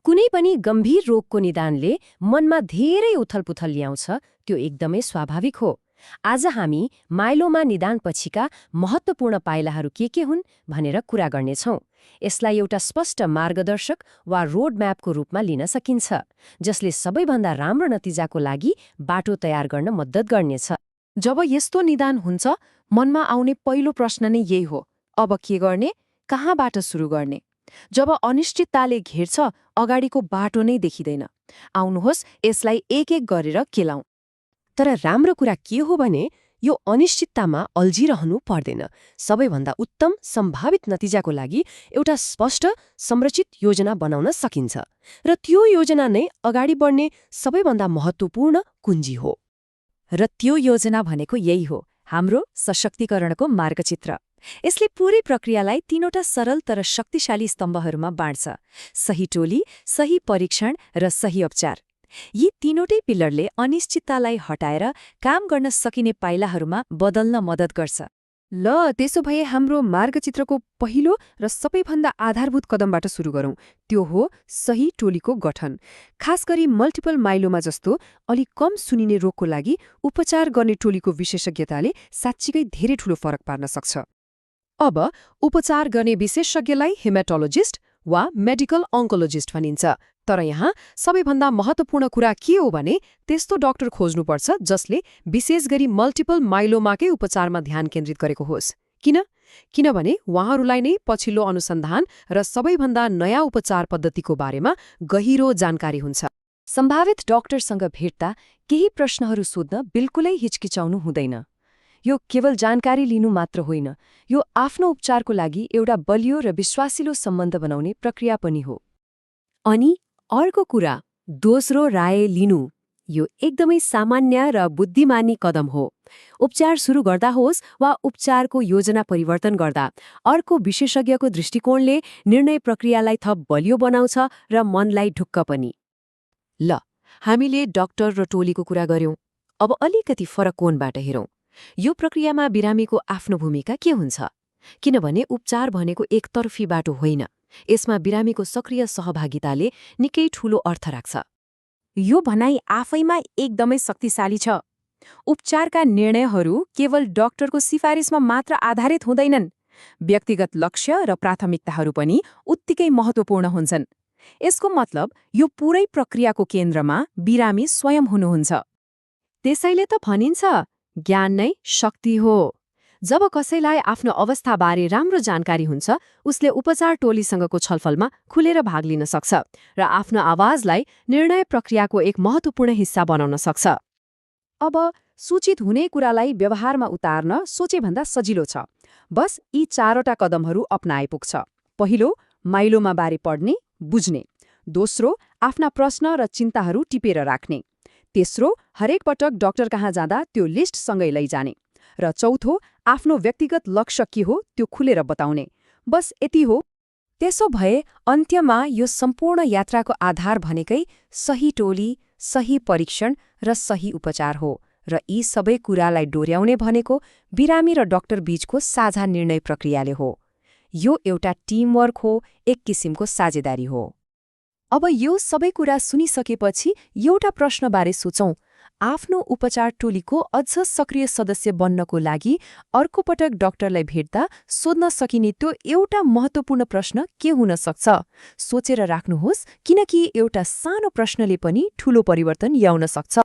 कुनै पनि गम्भीर रोगको निदानले मनमा धेरै उथलपुथल ल्याउँछ, त्यो एकदमै स्वाभाविक हो। आज हामी माइलोमा निदानपछिका महत्त्वपूर्ण पाइलाहरू के हुन् भनेर कुरा गर्नेछौँ। यसलाई एउटा स्पष्ट मार्गदर्शक वा रोड म्यापको रूपमा लिन सकिन्छ, जसले सबैभन्दा राम्रो नतिजाको लागि बाटो तयार गर्न मद्दत गर्नेछ। जब यस्तो निदान हुन्छ, मनमा आउने पहिलो प्रश्न नै यही हो, अब के गर्ने, कहाँबाट सुरु गर्ने? जब अनिश्चितताले घेर्छ, अगाडिको बाटो नै देखिँदैन। आउनुहोस् यसलाई एक एक गरेर केलाउँ। तर राम्रो कुरा के हो भने यो अनिश्चिततामा अल्झिरहनु पर्दैन। सबैभन्दा उत्तम सम्भावित नतिजाको लागि एउटा स्पष्ट संरचित योजना बनाउन सकिन्छ, र त्यो योजना नै अगाडि बढ्ने सबैभन्दा महत्त्वपूर्ण कुञ्जी हो। र त्यो योजना भनेको यही हो, हाम्रो सशक्तिकरणको मार्गचित्र। यसले पूरै प्रक्रियालाई तीनवटा सरल तर शक्तिशाली स्तम्भहरूमा बाँड्छ: सही टोली, सही परीक्षण र सही उपचार। यी तीनवटै पिलरले अनिश्चिततालाई हटाएर काम गर्न सकिने पाइलाहरूमा बदल्न मद्दत गर्छ। ल, त्यसो भए हाम्रो मार्गचित्रको पहिलो र सबैभन्दा आधारभूत कदमबाट सुरु गरौँ। त्यो हो सही टोलीको गठन। खास गरी मल्टिपल माइलोमा जस्तो अलि कम सुनिने रोगको लागि उपचार गर्ने टोलीको विशेषज्ञताले साँच्चीकै धेरै ठूलो फरक पार्न सक्छ। अब उपचार गर्ने विशेषज्ञलाई हेमाटोलोजिस्ट वा मेडिकल अन्कोलोजिस्ट भनिन्छ। तर यहाँ सबैभन्दा महत्त्वपूर्ण कुरा के हो भने त्यस्तो डाक्टर खोज्नुपर्छ जसले विशेष गरी मल्टिपल माइलोमाकै उपचारमा ध्यान केन्द्रित गरेको होस्। किनभने उहाँहरूलाई नै पछिल्लो अनुसन्धान र सबैभन्दा नयाँ उपचार पद्धतिको बारेमा गहिरो जानकारी हुन्छ। सम्भावित डाक्टरसँग भेट्दा केही प्रश्नहरू सोध्न बिल्कुलै हिचकिचाउनु हुँदैन। यो केवल जानकारी लिनु मात्र होइन, यो आफ्नो उपचारको लागि एउटा बलियो र विश्वासिलो सम्बन्ध बनाउने प्रक्रिया पनि हो। अनि अर्को कुरा, दोस्रो राय लिनु। यो एकदमै सामान्य र बुद्धिमानी कदम हो। उपचार सुरु गर्दा होस् वा उपचारको योजना परिवर्तन गर्दा, अर्को विशेषज्ञको दृष्टिकोणले निर्णय प्रक्रियालाई थप बलियो बनाउँछ र मनलाई ढुक्क पनि। ल, हामीले डाक्टर र टोलीको कुरा गर्यौं। अब अलिकति फरक कोणबाट हेरौं। यो प्रक्रियामा बिरामीको आफ्नो भूमिका के हुन्छ? किनभने उपचार भनेको एकतर्फी बाटो होइन, यसमा बिरामीको सक्रिय सहभागिताले निकै ठूलो अर्थ राख्छ। यो भनाइ आफैमा एकदमै शक्तिशाली छ। उपचारका निर्णयहरू केवल डाक्टरको सिफारिसमा मात्र आधारित हुँदैनन्। व्यक्तिगत लक्ष्य र प्राथमिकताहरू पनि उत्तिकै महत्त्वपूर्ण हुन्छन्। यसको मतलब यो पूरै प्रक्रियाको केन्द्रमा बिरामी स्वयं हुनुहुन्छ। त्यसैले त भनिन्छ, ज्ञान नै शक्ति हो। जब कसैलाई आफ्नो अवस्थाबारे राम्रो जानकारी हुन्छ, उसले उपचार टोलीसँगको छलफलमा खुलेर भाग लिन सक्छ र आफ्नो आवाजलाई निर्णय प्रक्रियाको एक महत्त्वपूर्ण हिस्सा बनाउन सक्छ। अब सूचित हुने कुरालाई व्यवहारमा उतार्न सोचेभन्दा सजिलो छ। बस यी चारवटा कदमहरू अपनाए पुग्छ। पहिलो, माइलोमा बारे पढ्ने, बुझ्ने। दोस्रो, आफ्ना प्रश्न र चिन्ताहरू टिपेर राख्ने। तेस्रो, हरेक पटक डाक्टर कहाँ जाँदा त्यो लिस्ट सँगै लैजाने। र चौथो, आफ्नो व्यक्तिगत लक्ष्य के हो त्यो खुलेर बताउने। बस यति हो। त्यसो भए अन्त्यमा यो सम्पूर्ण यात्राको आधार भनेकै सही टोली, सही परीक्षण र सही उपचार हो। र यी सबै कुरालाई डोर्याउने भनेको बिरामी र डाक्टर बीचको साझा निर्णय प्रक्रियाले हो। यो एउटा टिमवर्क हो, एक किसिमको साझेदारी हो। अब यो सबै कुरा सुनिसकेपछि एउटा प्रश्नबारे सोचौं। आफ्नो उपचार टोलीको अझ सक्रिय सदस्य बन्नको लागि अर्को पटक डाक्टरलाई भेट्दा सोध्न सकिने त्यो एउटा महत्त्वपूर्ण प्रश्न के हुन सक्छ? सोचेर राख्नुहोस्, किनकि एउटा सानो प्रश्नले पनि ठूलो परिवर्तन ल्याउन सक्छ।